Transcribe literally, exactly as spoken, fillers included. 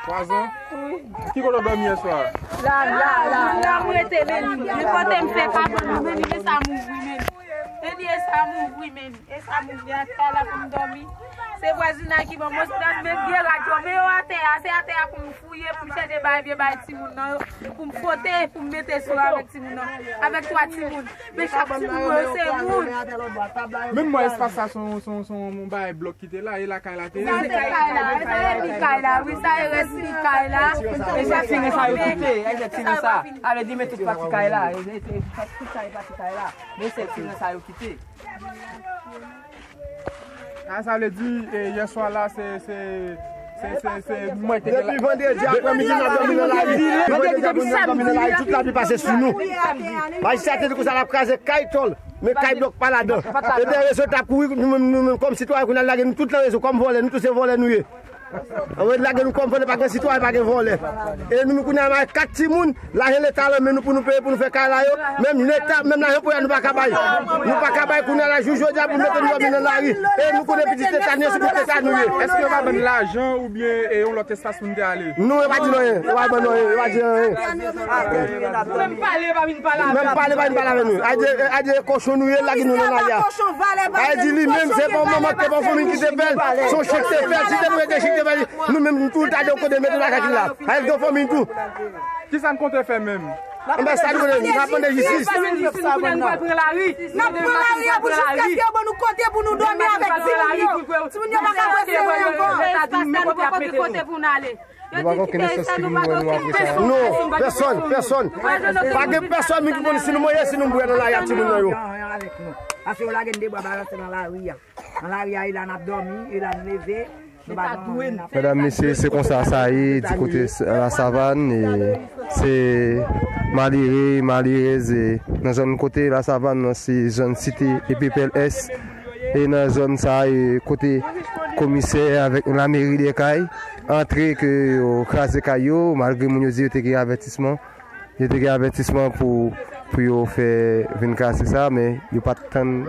Twazan? Wi. Ki kote w dòmi yè swa? La, la, la, la. La, m rete, men, men kote m fè kabann, men, men sa m ouvri, men. Men, men sa m ouvri, men. E sa m ouvri atè a la pou m dòmi. Se vwazinay ki ban m ostas, men vye rad yo, men yo atè a, se atè a pou m fouye, pou m chèche bay vye bay timoun nan yo, pou m fwote, pou m mete sou avèk timoun nan, avèk twa timoun. Men chak timoun yo se moun. Menm mwen, espas sa se yon, se yon, se yon bagay blòk ki te la, e lakay la te ye. Sa se kay la, sa e pi kay la, wi, sa e rès pi kay la. E se ti ren sa yo kite, e se ti ren sa. Sa vin. Ale di men tout pati kay la, e, e, e, tout sa e pati kay la. Men se ti ren sa yo kite. A, sa vle di, e, yè swa la, se, se, se, se, se, mwen te gen la. Depi vandredi aprèmidi, n ap dòmi nan lari. Vandredi aprèmidi, n ap dòmi nan lari. Tout lapli pase sou nou. Majistra te di konsa l ap kraze kay tòl, men kay blòk pa ladan. Ebyen, rezo t ap kouri, nou menm, nou menm, kòm sitwayen, kounye a l lage nou tout nan rezo, kòm vòlè, nou tout se vòlè nou ye. Ann lage nou kòm vòlè, pa gen sitwayen, pa gen vòlè. E nou, kounye a, nou kat timoun, lajan leta nan men nou pou nou peye, pou nou fè kay la yo. Menm leta, menm lajan pou yo, nou pa ka bay. Nou pa ka bay kounye a la, jou jodi a pou mete nou dòmi nan lari. E nou konnen pitit leta nou ye, se pitit leta nou ye. Èske yo pa ban n lajan oubyen, e, yon lòt espas pou n te ale? Non, yo pa di nou anyen. Yo pa ban nou anyen. Yo pa di anyen. Menm pale, pa vin pale avè nou. Menm pale, pa vin pale avè nou. Adye, adye, kochon nou ye, lage nou nan lari a. Adye li menm, se pa yon manman, se pa yon fanmi ki te fè l. Se yon chen ki te fè l. Si te nou rete chen ki te fè l, nou menm, nou tou ta de kote mete lakay ki la. Adye, gen fanmi tou. Kisa n konte fè menm? Anben, sa nou konnen, n ap mande jistis. N ap pran lari an pou jiskaske yo ban nou kote pou nou dòmi avèk timoun yo. Timoun yo pa ka wè se yo ankò. Nou pa gen okenn espas ki vin wè nou apre sa. Non, pèsòn, pèsòn. Pa gen pèsòn ki konn si nou manje, si nou bwè nan lari a timoun nan yo. Paske yo lage n de bra balanse nan lari a. Nan lari a, e la n ap dòmi, e la n leve. Nou pa gen anyen n ap fè. Medam, mesye, se konsa sa ye di kote s-, Lasavann, e se malere, malerèz, e nan zòn kote Lasavann nan, se zòn Site e Pepèl Ès, e nan zòn sa, e kote komisè avèk lameri de kay antre ke yo kraze kay yo, malgre moun yo di yo te gen avètisman. Yo te gen avètisman pou, pou yo fè vin kraze sa, men yo pa t tann